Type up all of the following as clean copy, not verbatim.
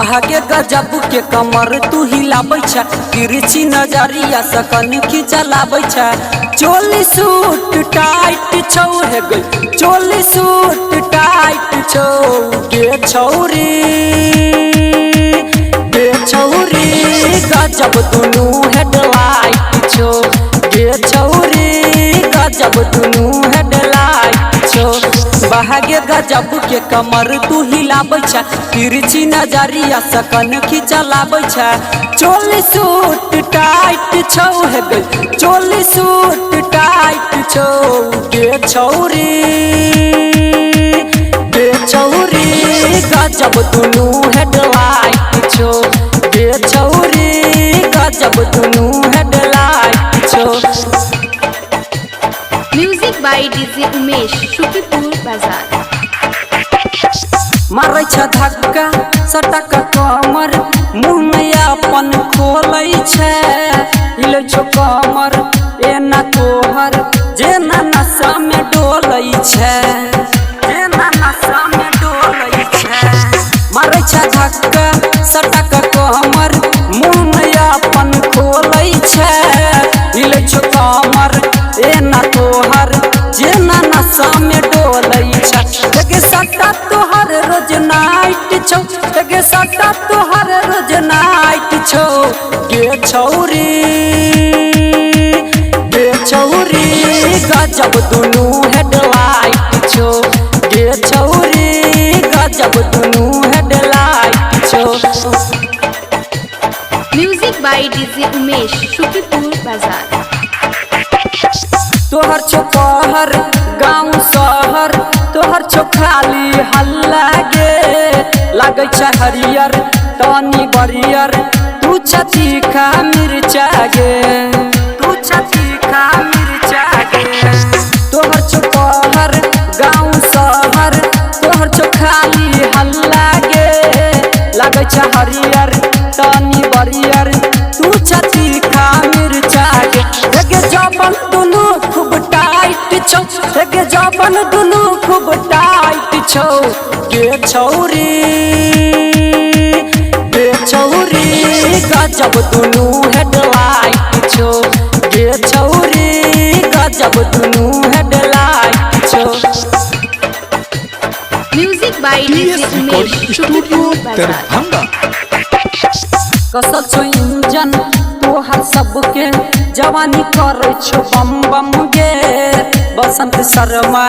बहाके गजब के कमर तू हिलाबै छै, तिरछी नजरिया सकन खिचलाबै छै। चोली सूट टाइट छौ हे गई, चोली सूट टाइट छौ गे छौरी, गे छौरी गजब दुनू हेडलाइट छौ, गे छौरी गजब दुनू हेडलाइट छौ। बहागे गजब के कमर तू हिलाबै छै, तिरछी नजरिया सकन खिचलाबै छै। चोली सूट टाइट छौ हे गई, चोली सूट टाइट छौ गे छौरी, गे छौरी गजब दुनू हेडलाइट छौ, गे छौरी गजब दुनू हेडलाइट छौ। Music by DJ Umesh, Shukipur Bazar. मारै छै धक्का सटक कमर, मुँह में अपन खोलै छै। हिलै छौ कमर एना तोहर जेना नशा में डोलै छै, जेना नशा में डोलै छै। मारै छै धक्का सटक कमर, मुँह में अपन खोलै छै। हिलै छौ कमर एना तोहर जेना नशा में डोलै छै। देखे सटा तोहर रोज नाइट छौ, देखे सटा तोहर रोज नाइट छौ गे छौरी, गे छौरी गजब दुनू हेडलाइट छौ, गे छौरी गजब दुनू हेडलाइट छौ। Music by DJ Umesh, Shukipur Bazar. तोहर छौ पहर गाँव शहर, तोहर छौ खाली हल्ला गे। लागै छै हरियर तनी बरियर, तू छ तीखा मिर्चा गे, तू छ तीखा मिर्चा गे। तोहर छौ पहर गाँव शहर, तोहर छौ खाली हल्ला गे। लागै छै हरियर तनी बरियर, तू छ तीखा मिर्चा गे। गे जबन दुनू खूब टाइट छौ, गे जबन दुनू खूब टाइट छौ गे छौरी, गे छौरी गजब दुनू हेडलाइट छौ, गे छौरी गजब दुनू हेडलाइट छौ। Music by DJ TS Umesh, recording studio Shukipur Bazar. Darbhanga. कसल छौ इंजन तोहर सबके, जवानी करै छौ बम बम गे। बसंत शर्मा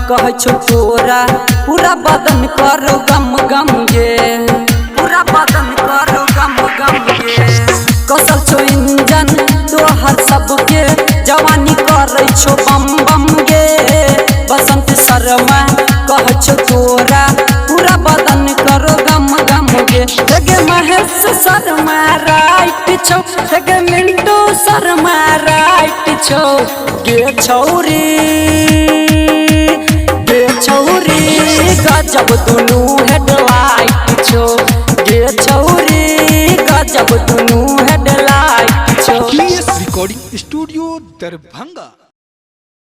कहै छौ तोरा पूरा बदन करो गम गम गे, पूरा बदन करो गम गम गे। कसल छौ इंजन तोहर सबके, जवानी करै छौ बम बम गे। बसंत शर्मा कहै छौ तोरा पूरा बदन करो गम गम गे। गे महेश शर्मा राइट छौ, गे मिंटू शर्मा राइट छौ गे छौरी, गे छौरी गजब दुनू हेडलाइट छौ, गे छौरी गजब दुनू हेडलाइट छौ। TS recording studio Darbhanga.